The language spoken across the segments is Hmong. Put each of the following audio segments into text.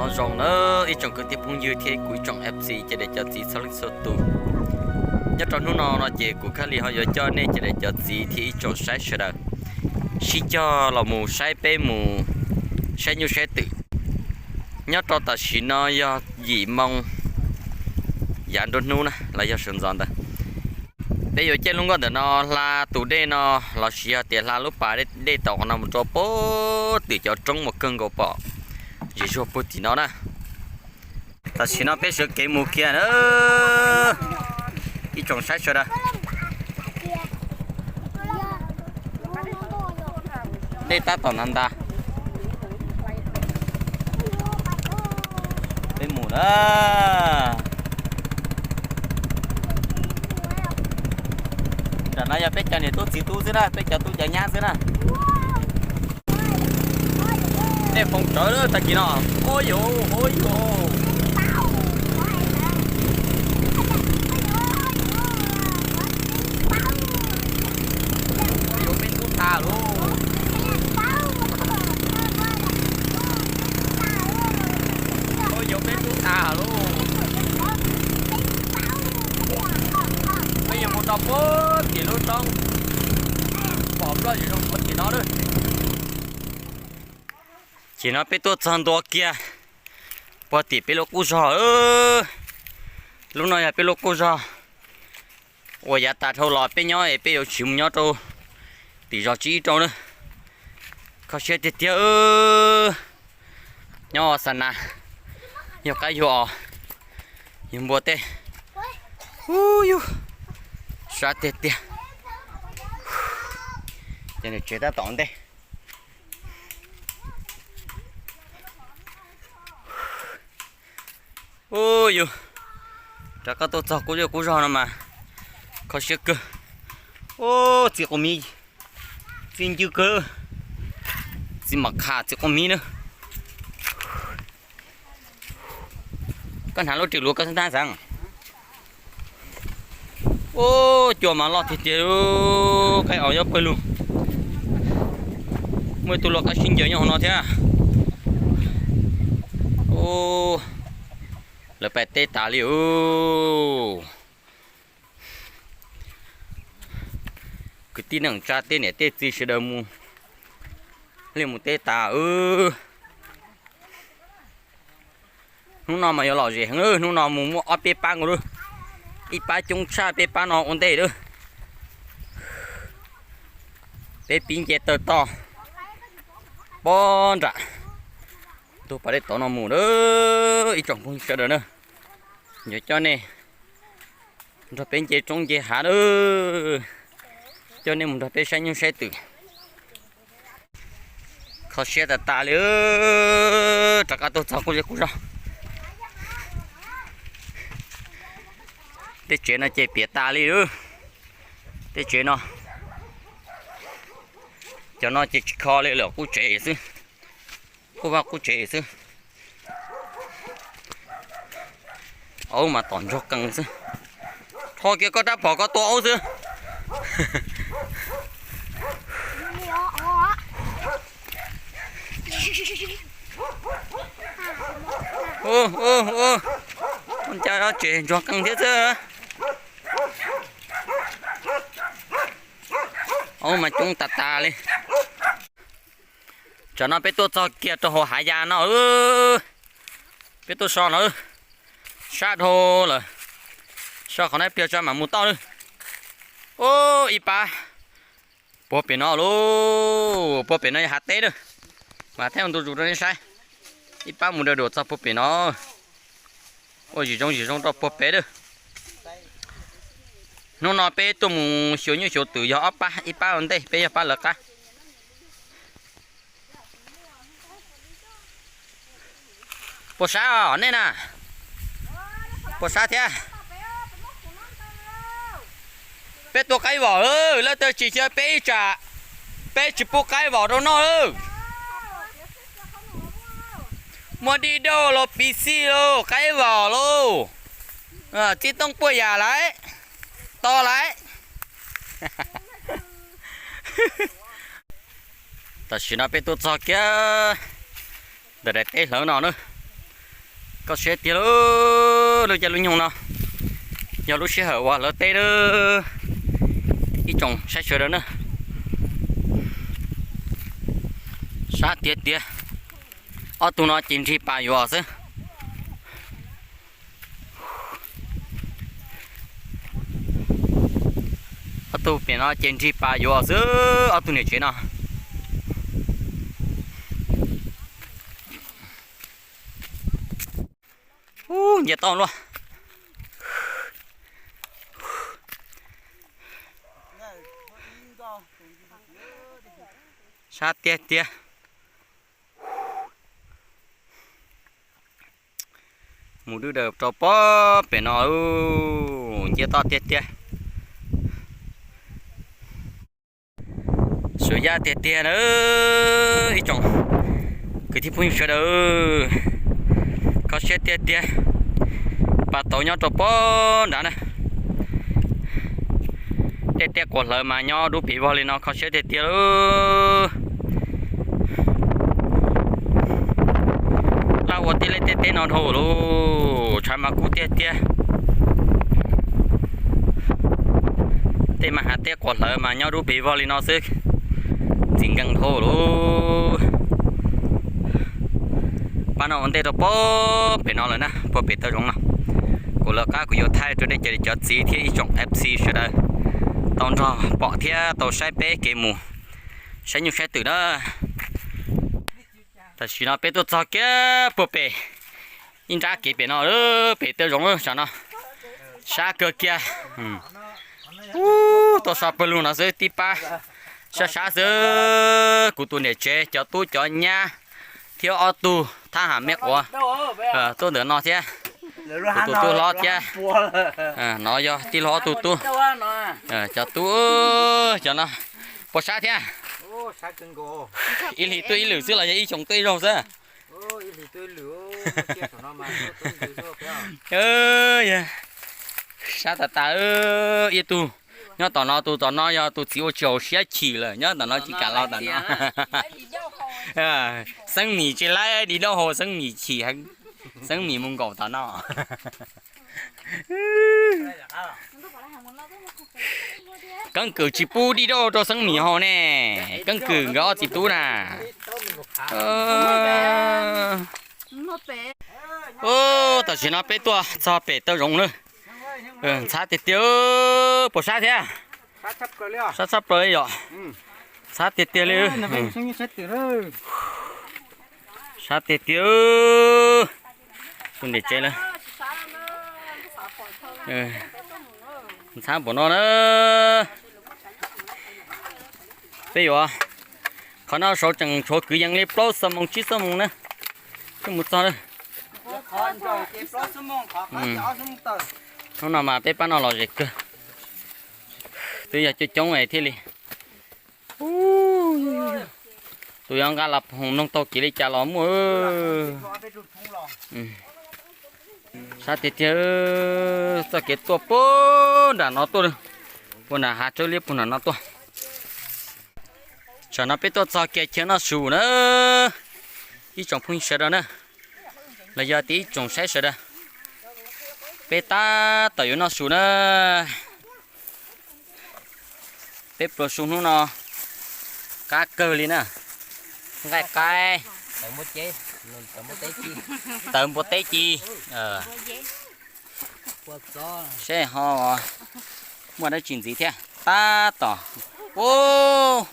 Nyob zoo nawb ib tsoom kwv tij phooj ywg thiab kuv ib tsoom F C cov niam cov txiv txhua leej txhua tus. Nyob rau hnub no no ces kuv Khab Lis ho yuav coj nej cov niam cov txiv thiab ib tsoom saib sawv daws sib cog los mus saib peb mus saib nyuj saib twm. Nyob rau tam sim no yog yim moo yav nruab hnub na los yog sawv ntxov ntawd. Peb yuav caij lub nkoj ntawm no hla tus dej no lossis yog tias hla lub pas dej tau qhov no mus rau puag tim cov roob uas kawg nkaus pom zis zuag puag tim no na. Tam sim no peb sawv kev mus kiag na, ib tsoom saib sawv daws. Dej tab tom nag ntas. Peb mus na. Nram no yog peb cov niam tub txiv tub xwb na, peb cov tub cov nyab xwb na. Dej poob tsawv tag kis no. Ua yuav, ua yuav. Ua yuav peb ntub tas lauj. Ua yuav peb ntub tas lauj. Peb yuav mus rau puag tim lub roob pom ploj zis zoo puag tim no lawm. Ces no peb tuaj txog ntua kiag puag tim peb lub qub zog. Lub no yog peb lub qub zog uas yav tas dhau los peb nyob es peb yuav tsiv mus nyob rau tim zos tsib ib rau na. Kho siab tiag tiag. Nyob xa nas, yog qaib yug os, yug npua tej. Ub yug, sab tiag tiag. Ces nws tsev tab tom ntej. Ub yug, rov qab tuaj txog qub zej qub zog no mas kho siab kawg. Ub, txiv quav miv, txiv ncw kawg, txiv mam kham txiv quav miv na. Koj hnav lub ris luav koj xub tab xeeb. Ub, cua mas loj tiag tiag, qaib os yob pawg lug. Muaj ib tug luaj qaib sib ncaws nyob hauv no thiab. Ub, lawv pais teb tas li ub. Kwv tij neej tsa tej niam tej txiv sawv daws mus, li mus teb tas wb. Hnub no mas yuav lom zem heev, hnub no mus muaj ob peb pab nkaus lawm. Ib pab coob tshaj peb pab no ua ntej lawm. Peb pib nce taw toj pob nram ntug pas dej tod no mus lawm ib tsoom phooj ywg sawv daws na. Yuav coj nej nrog peb nce roob nce hav lawm, coj nej mus nrog peb saib nyuj saib twm. Kho siab tas tas li, rov qab tuaj txog qub zej qub zog. Tej tsev no ces piam tas li lawm. Tej tsev no, cov no ces tsis kho li lawm, qub tsev xwb, qub vaj qub tsev xwb. Aub mas tom ntsuag qees xwb. Rho kiag koj rab phom koj tua aub xwb. Ua cas tsev ntsuag qees thiab xwb. Aub mas coob tas tas li. Tsam no peb tuaj txog kiag rau hauv hav ya no, peb tuaj so no, sab dhau lawm. So qhov no pliag tso mam mus toj lawm. Ub, ib pab puag pem no lauj, puag pem no yog hav teb lawm. Mas thiaj ntu zus rau nej saib. Ib pab mus daws duam txog puag pem no. Ua zim zoo zim zoo rau puag pem lawm. Hnub no peb tuaj mus xyuas nyuj xyuas twm yog ob pab, ib pab ua ntej peb yog pab lawv qab. Puas sab os nej na? Puas sab thiab? Peb tua qaib vom, lawv twb tsis xyaw peb ib tsam, peb tsis pub qaib vom rau noj lawm. Muaj dib dauj los piv xij lauj, qaib vom lauj. Txib tooj puaj yam lawm, to lawm. Tam sim no peb tuaj txog kiag ntawm daim teb hlawv no na. Koj siab tiag lauj, lub caij lub nyoog no yog lub sij hawm uas lawv teb lawm. Ib tsoom saib sawv daws na, sab tiag tiag. Ob tug no ces nrig pas yuav xwb. Ob tug pem no ces nrig pas yuav xwb, ob tug niam tsev no. Ub, nce toj luaj. Sab tiag tiag. Mus dwb daws rau pob pem no, nce toj tiag tiag. Sum yaj tiag tiag na, ib tsoom kwv tij phooj ywg sawv daws, kho siab tiag tiag. Pas tauv nyob rau pob nrad na. Tej tiaj quas hlawv mas nyob dub pes vog li no, kho siab tiag tiag lauj. Laj ua tej liaj tej teb no dhau lauj, tshav mas kub tiag tiag. Tej mas hav teb quas hlawv mas nyob dub pes vog li no xwb, ntxim nkees dhau lauj. Pab no ua ntej rau pob pem no lawm na, puag pem taw zoov no. Kuv lawv qab kuv yuav thaij rau nej cov niam cov txiv thiab ib tsoom F C sawv daws tau nrog pom thiab tau saib peb kev mus saib nyuj saib twm na. Tam sim no peb tuaj txog kiag puag pem ib nrab kev pem no, pem taw zoov tam no, sab kawg kiag. Ub, tuaj so pawg lug no xwb tib pab sab sab xwb. Kuv tus niam tsev, cov tub cov nyab thiab ob tug thab ham me quav tuaj ntawm no thiab. Kuv tus tub hlob thiab, no yog tij laug ob tug tub. Cov tub, cov no puas sab thiab? Ib hlis tuaj ib lwm xwb los yog ib xyoos tuaj ib zaug xwb? Sab tas tas, ib tug nyob tom no, tus tom no yog tus txiv ua tsis haum siab chim lawm, nyob tom no tsis kam los tom no. Xeeb Mim tsis laib di dauj haus, Xeeb Mim chim heev, Xeeb Mim mus nkaum tom no. Keeb kwm tsis pub di dauj rau Xeeb Mim haus ne, keeb kwm nkawd ob txiv tub na. Tam sim no peb tuaj txog pem taw zoov na. Ntxhab tiag tiag, puas sab thiab? Sab tshaj plaws li yom. Ntxhab tiag tiag li. Sab tiag tiag. Tus niam tsev lawm. Ntxhab npaum no na. Peb yuav, qhov no saud tseem tshuav kwv yees li plaub xuab moos tsib xuab moos na. Twb mus txog na. Hnub no mas peb pab no los zem kawg. Twb yog coob coob thiaj li. Tus yuav nqa las hoos noog taug kev li cas los muaj. Sab tiag tiag, txoj kev tuaj puag nram no tuaj, puag nram hav tsawb liab puag nram no tuaj. Tsam no peb tuaj txog kiag chaw noj su na, ib tsoom phooj ywg sawv daws na, los yog tias ib tsoom saib sawv daws, peb tab tom yuav noj su na. Peb pluas su hnub no qab kawg li na. Nqaij qaib, tawv npua teb ci, seb ho muaj dab tsi ntxiv thiab. Tab tom, ub,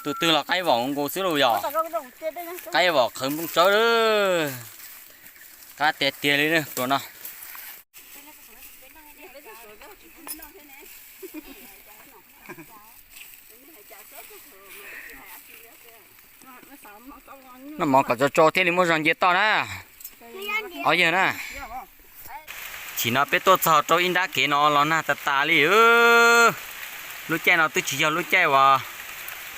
tus twg los qaib vom nkaus xwb lauj yog. Qaib vom qhawv nplooj tsawb lawm. Qab tiag tiag li pluas no. Noj mov kom tso tso thiaj li muaj zog nce toj na. Ob yawg na, chim no peb tuaj txog rau ib nrab kev no los nag tas tas li. Lub caij no twb tsis yog lub caij uas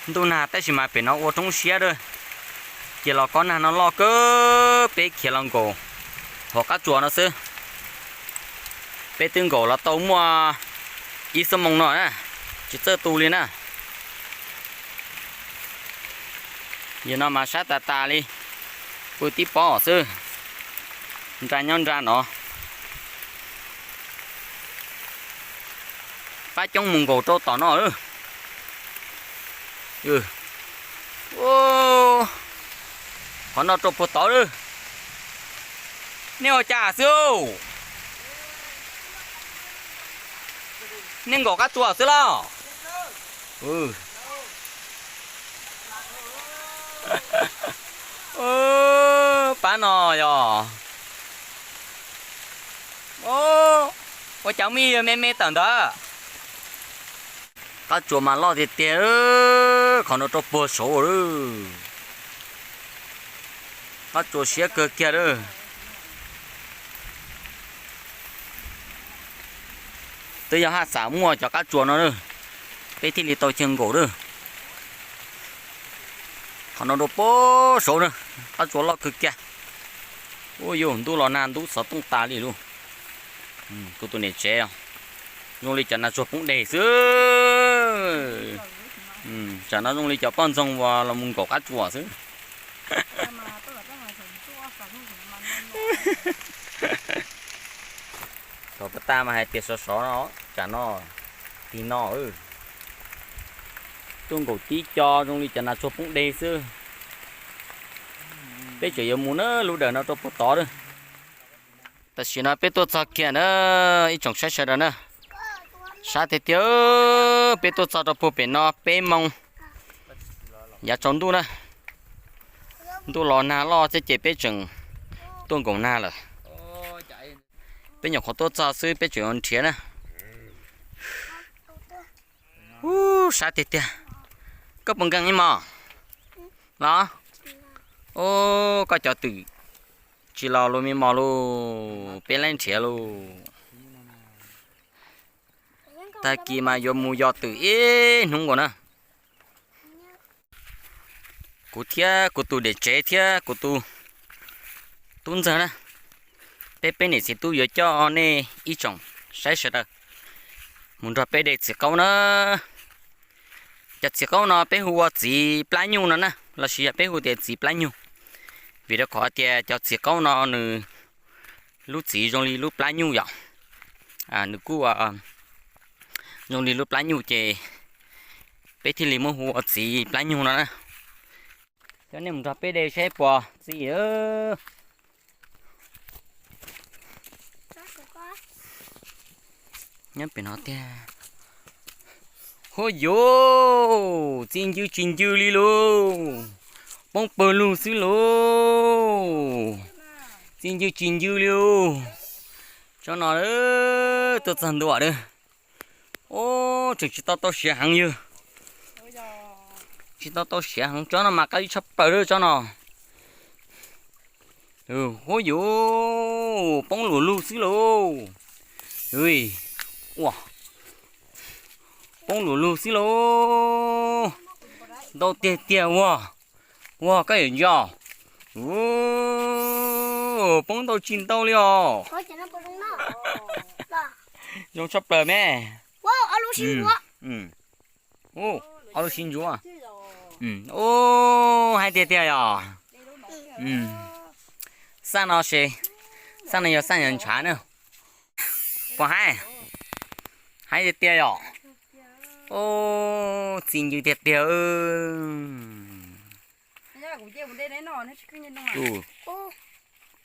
ntuj nag tab sis mas pem no ua roob siab a, ces los kob nag no loj kawg, peb khiav los nkaum hauv qab tsuas no xwb. Peb twb nkaum los tau muaj ib xuab moos no na, tsis txawj tu li na. Yog no mas sab tas tas li, pw tib pob xwb. Nra nyob nra no. Pab coob mus nkaum rau tom no. Qhov no rau puag tod lawm. Nej ua cas xwb? Nej nkaum qab tsuas xwb los? Pab no yog. Ua cas me me tawm ntawd. Qab tsuas mas loj tiag tiag, qhov no rau puag saud lawm. Qab tsuas siab kawg kiag lawm. Twb yog haj xam muaj cov qab tsuas no, peb thiaj li tau chaw nkaum lawm. Qhov no rau puag saud na, qab tsuas loj kawg kiag. Ua yus ntuj los nag ntub xov tooj tas li lauj. Kuv tus niam tsev zoo li cov nas tsuag poob deg xwb. Tsam no zoo li cov poj ntxoog uas los mus nkaum qab tsuas xwb. Thaum pab tas mas hais tias sov sov no, tsam no, tig no, tuaj nkaum tib co zoo li cov nas tsuag poob deg xwb. Peb tseem yuav mus na, lub dawm no rau puag tod lawm. Tam sim no peb tuaj txog kiag na, ib tsoom saib sawv daws na. Sab tiag tiag, peb tuaj txog rau puag pem no peb moos yav tsaus ntuj na. Ntuj los nag loj thiab ces peb tseem tuaj nkaum nag lawm. Peb nyuam qhuav tuaj txog xwb peb tseem yuav nrhiav na. Ub, sab tiag tiag. Koj puas nkees ib mos los? Ub, koj cov twm tsis los lus me mos lus, peb laib nrhiav lus. Tag kis mas yuav mus yos twm ib hnub nkaus na. Kuv thiab kuv tus niam tsev thiab kuv tus tub ntxawg na, peb peb niam txiv tub yuav coj nej ib tsoom saib sawv daws mus nrog peb de txiv qaub na. Cov txiv qaub no peb hu ua txiv plab nyuj no na, los sis yog peb hu tias txiv plab nyuj, vim rau qhov tias cov txiv qaub no nws lub txiv zoo li lub plab nyuj yom. Nws kuj zoo li lub plab nyuj ces peb thiaj li muab hu ua txiv plab nyuj no na. Coj nej mus nrog peb de saib puas txi. Nyob pem no tiag. Huab yuv, txi ncw tsis ncw li lauj. Poob pawg lug xwb lauj. Txi ncw tsis ncw li lauj. Tsob no tuaj txog ntua lawm. Ub, tseem tsis tau tau siav heev yog. Tsis tau tau siav heev, tsob no mas qab ib tshaj plaws lawm tsob no. Huab yuv, poob luam lug xwb lauj. Ua, poob luam lug xwb lauj. Ntau tiag tiag ua. Ua koj yuav ntso. Ub, poob ntau tsis ntau li os. Zoo tshaj plaws me. Ob lub sib ntsuav. Ub, haib tiag tiag yog. Xaj no, xaj no yog xaj ntshav na. Puas haib? Haib tiag tiag yom. Ub, txi ncw tiag tiag. Ub,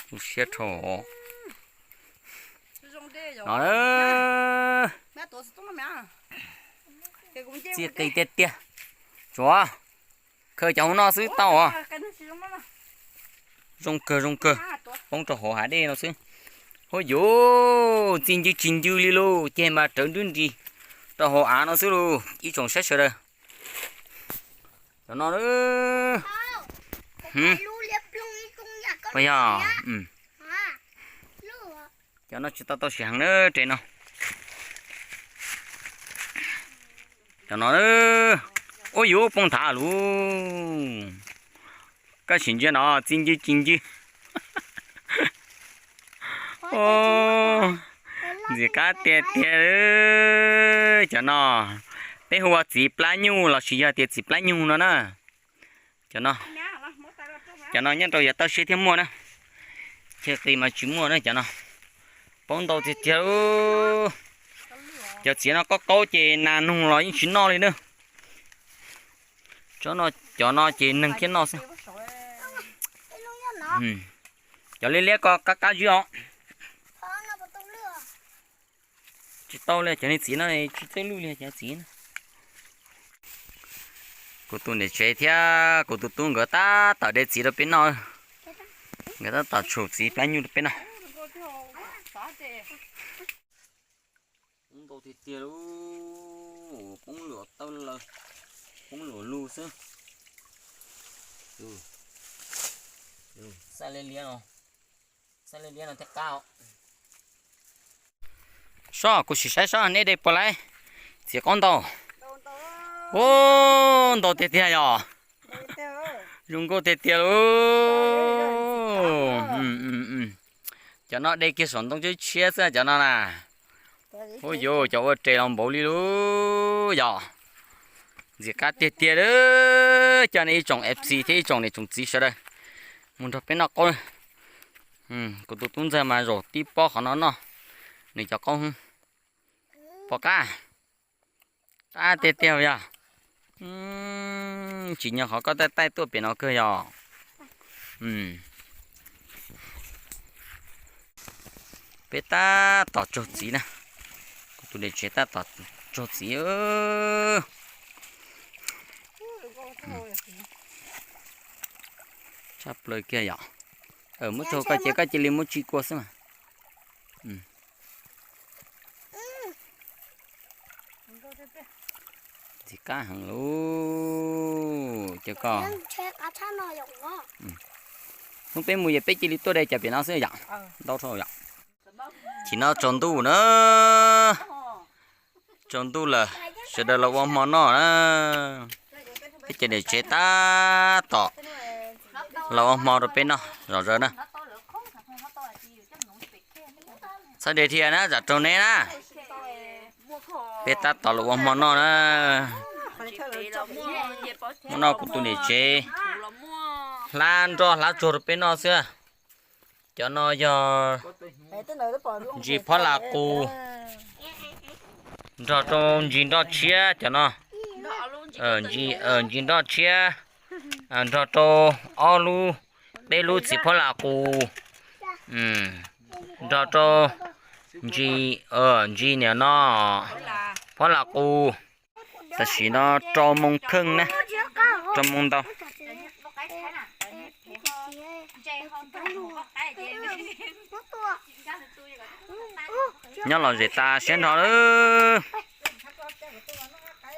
tu siab rho. No, txi qis tiag tiag. Tsuav khaws cov hauv no xwb tau os. Zoo kawg zoo kawg, poob rau hauv hav dej no xwb. Huab yuv, txi ncw tsis ncw li lauj, ceg mas rawv nrub nris rau hauv av no xwb lauj, ib tsoom saib sawv daws. Cov no, yog, cov no tsis tau tau siav heev na, res no. Cov no, ub yuv, poob nthav lauj. Koj sim ntsia no, txi ncw tsis ncw. Ntxim qab tiag tiag. Cov no peb hu ua txiv plab nyuj los sis yog tias txiv plab nyuj no na. Cov no, cov no nyob rau yav toj siab thiaj muaj na. Chaw qis mas tsis muaj na cov no. Poob ntau tiag tiag. Cov txiv no qaub qaub ces nas noog los yeej tsis noj li na. Cov no ces neeg thiaj noj xwb. Cov liab liab ko qab qab zwb os. Tsis tau li cov niag txiv no tsis txawj luj li cov txiv no. Kuv tus niam tsev thiab kuv tus tub nkawd tab tom de txiv rau peb noj. Nkawd tab tom tshum txiv plab nyuj rau peb noj. Poob ntau tiag tiag lauj, poob luam tawj laws, poob luam lug xwb. Xaj liab liab no, xaj liab liab no thiaj qab. Sob, kuv sim saib sob neb de puas laib txiv qaub ntau. Ub, ntau tiag tiag yog. Zoo nkauj tiag tiag lauj. Cov no de kiag saum ntoo tshiab tshiab xwb cov no na. Ub yuv, cov ua res los npaum li lauj yog. Ntxim qab tiag tiag lauj. Coj nej ib tsoom F C thiab ib tsoom niam tsoom txiv sawv daws mus nrog peb noj qaub. Kuv tus tub ntxawg mas zaum tib pob qhov no noj nws cov qaub. Pom qab, qab tiag tiag yog. Tsim nyog qhov koj taij taij tuaj pem no kawg yog. Peb tab tom tsaug txiv na. Kuv tus niam tsev tab tom tsaug txiv. Tshaj plaws kiag yom. Muab tsaug koj ces koj cia li muab tsi kua xwb mas. Ntxim qab heev lauj, cov ko. Hnub peb mus yog peb cia li tuaj de cov pem no xwb yom. Ntau dhau yom. Chim no tsaus ntuj na. Tsaus ntuj lawm, sawv daws los ua hmo noj na. Peb cov niam tsev tab tom los ua hmo rau peb noj zom zaws na. Txhob de dhia na, tsam raug neb na. Peb tab tom los ua hmo noj na. Hmo no kuv tus niam tsev hlab nroj hlab tsuag rau peb noj xwb. Cov no yog ntsis phab las qus nrog rau ntsis nroj tshiab cov no. Ntsis nroj tshiab nrog rau ob lub, peb lub txiv phab las qus nrog rau ntsis, ntsis niam no phab las qus. Tam sim no rau moo kheej na, rau moo ntau. Nyob los zem tas siab nrho lawm.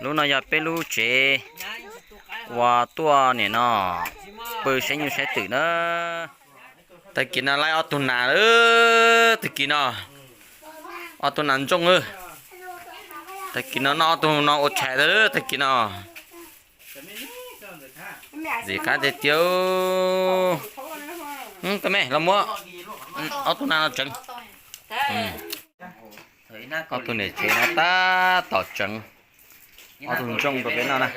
Lub no yog peb lub tsev uas tuaj nim no pw saib nyuj saib twm na. Tag kis no laib ob tug nas lawm, tag kis no ob tug nas ntsooj lawm. Tag kis no noj ob tug no ua tshais lawm tag kis no. Ntxim qab tiag tiag. Koj me los muab ob tug nas no tseev. Ob tug niam tsev no tab tom tseev ob tug ntsooj rau peb noj na.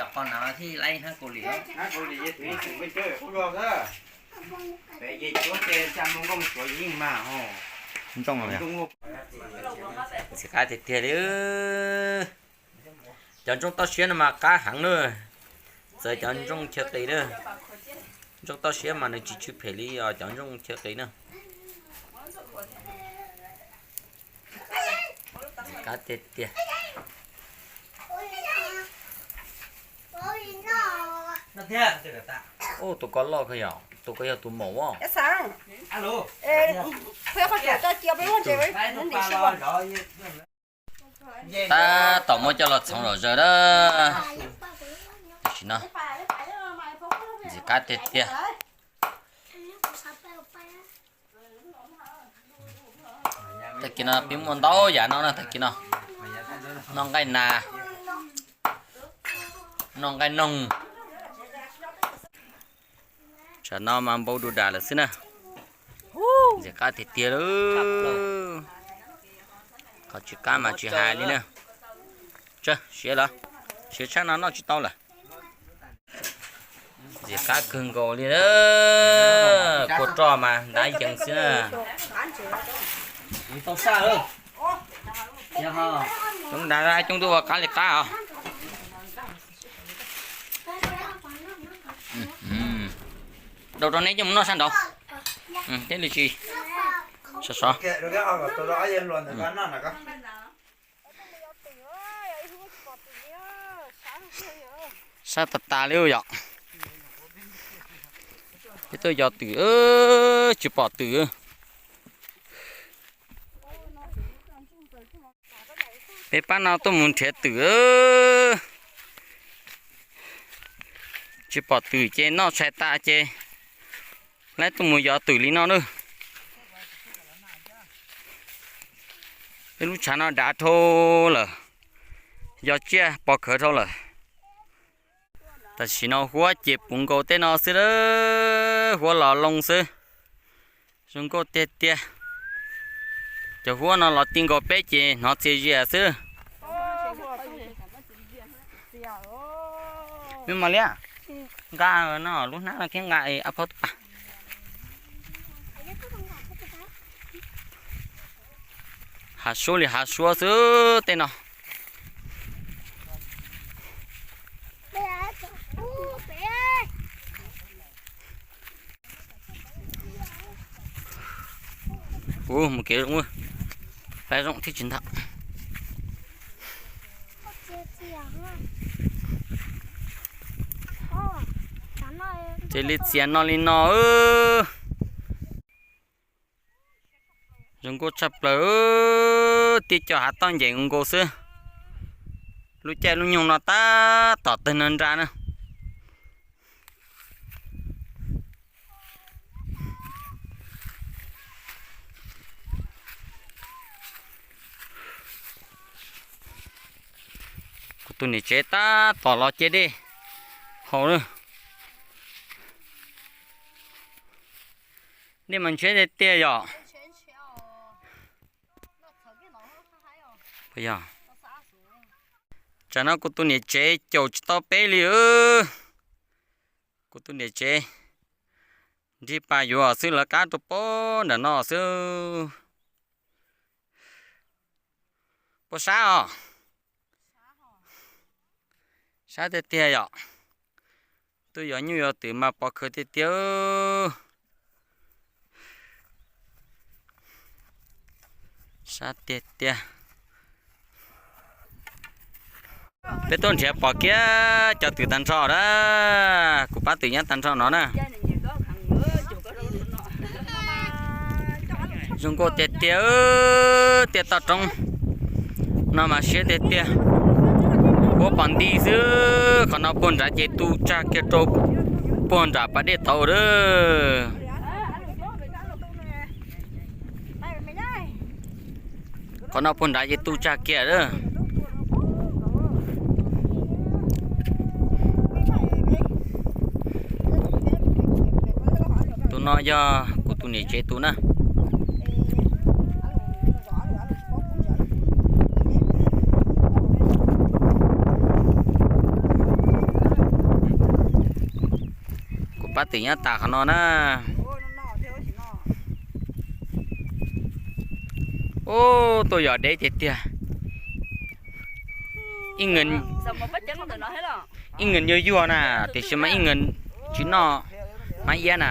Ntsooj, ntxim qab tiag tiag li. Cov ntsooj toj siab no mas qab heev na. Txawv cov ntsooj chaw qis na. Ntsooj toj siab mas nws tsis tsw phem li os, cov ntsooj chaw qis na. Qab tiag tiag. Ub, tus ko loj kawg yom, tus ko yog tus maum os. Tab tom muab coj los txhoov zom zaws na. Tam sim no ntxim qab tiag tiag. Tag kis no peb muaj ntau yam no na, tag kis no noj nqaij nas, noj nqaij noog. Tsam no mas npau du dam lawm xwb na. Ntxim qab tiag tiag lauj. Qhov tsis qab mas tsis hais li na. Tsawg siav lawm, siav tshaj no noj tsis tau lawm. Ntxim qab kawg nkaus li, kua roj mas ntav yees xwb na. Coob ntav, coob ntuj ua qab li qab os. Dau rau neb coj mus noj sab nraud. Thiab li tsis sov sov. Sab tas tas li yom. Peb tuaj yos twm, tsis pom twm. Peb pab no tuaj mus nrhiav twm, tsis pom twm ces noj tshais tas ces lawv tuaj mus yos twm li no na. Peb lub tshav no dav dhau lawm, yos tsiaj pov khawv dhau lawm. Tam sim no huab ces puv nkaus tej no xwb, huab los loo xwb. Zoo nkauj tiag tiag. Cov huab no los ti nkaus peb ces hnov txias zias xwb. Maj liab, nqa no lub hnab no thiab nqa ab phaub tus pas. Hav suab li hav suab xwb tej no. Mus kev zoo, pab zoo thiab tsis ntag. Ces li txias no li no. Zoo nkauj tshaj plaws, tib co hav toj ncees nkaus xwb. Lub caij lub nyoog no tab tom tawg nra nra na. Kuv tus niam tsev tab tom los ce dej haus na. Dej mas ntshiab tiag tiag yom. Tsam no kuv tus niam tsev caum tsis tau peb li. Kuv tus niam tsev nrig pas yuav xwb, lawv qab rau pem nram no xwb. Puas sab os? Sab tiag tiag yom. Tuaj yos nyuj yos twm mas pov khawv tiag tiag. Sab tiag tiag. Peb tuaj nrhiav pom kiag cov twm tag nrho na. Kuv pab twm nyob tag nrho no na. Zoo nkauj tiag tiag, tiaj toj roob no mas siab tiag tiag. Huab pom nti xwb, qhov no puag nrad ces tu tsag kiag rau puag nram pas dej tauv lawm. Qhov no puag nrad ces tu tsag kiag lawm. Tus no yog kuv tus niam tsev tus na. Kuv pab twm nyob tas qhov no na. Ub, tuaj yos deb tiag tiag. Ib nws yuag yuag na, tiam sis mas ib nws tsis noj hmab iab na.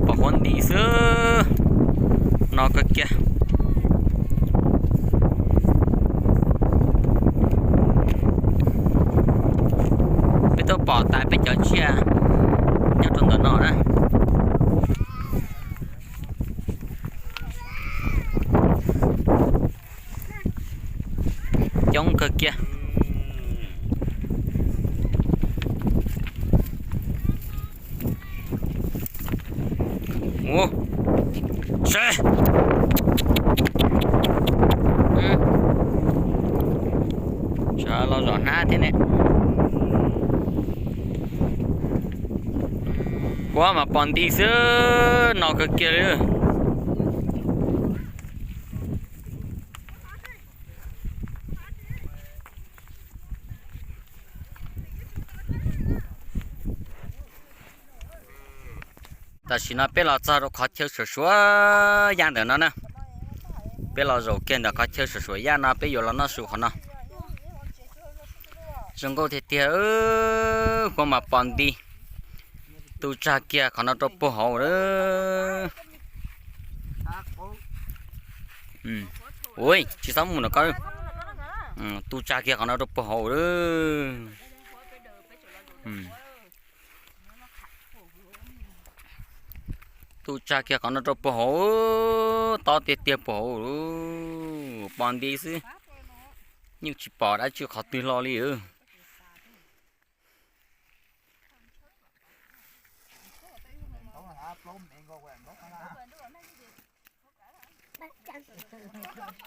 Pom huab nti xwb, no kawg kiag. Peb tuaj pom tas peb cov tsiaj nyob rau ntawm no na. Coob kawg kiag. Mus, seb. Sawv los zom hnab thiab ne. Huab mas pom nti xwb, no kawg kiag li. Tam sim no peb los txog rau qhov chaw suam suam yaj ntawm no na. Peb los zaum kiag ntawm qhov chaw suam suam yaj no peb yuav los noj su qhov no. Zoo nkauj tiag tiag, huab mas pos nti. Tu tsag kiag qhov no rau puag hauv lawm. Ui, tsis txhob mus no koj. Tu tsag kiag qhov no rau puag hauv lawm. Tu tsag kiag qhov no rau puag hauv, tob tiag tiag puag hauv, pos nti xwb. Yeej tsis pom dab tsi qhov twg hlo li.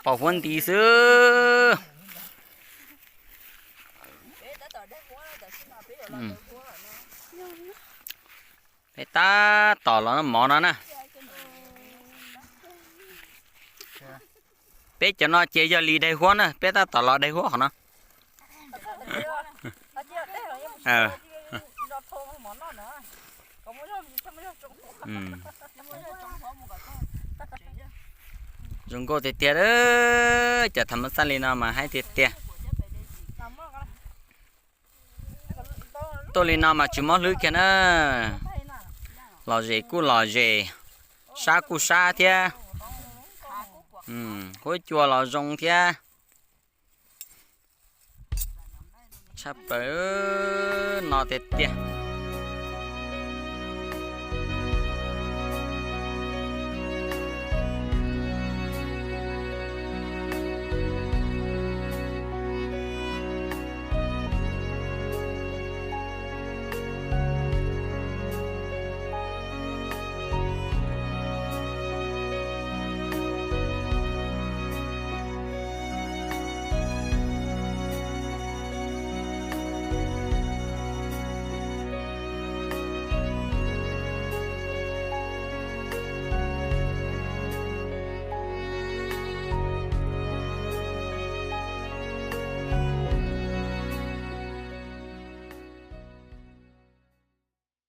Pom huab nti xwb. Peb tab tom los mov no na. Peb cov no ces yog li daig huab na, peb tab tom los daig huab qhov no. Zoo nkauj tiag tiag, cov tham mas xaj li no mas haib tiag tiag. Tuaj li no mas tsis mob hlwb kiag na. Lom zem kuj lom zem, sab kuj sab thiab. Huab cua los zoo thiab. Tshaj plaws no tiag tiag.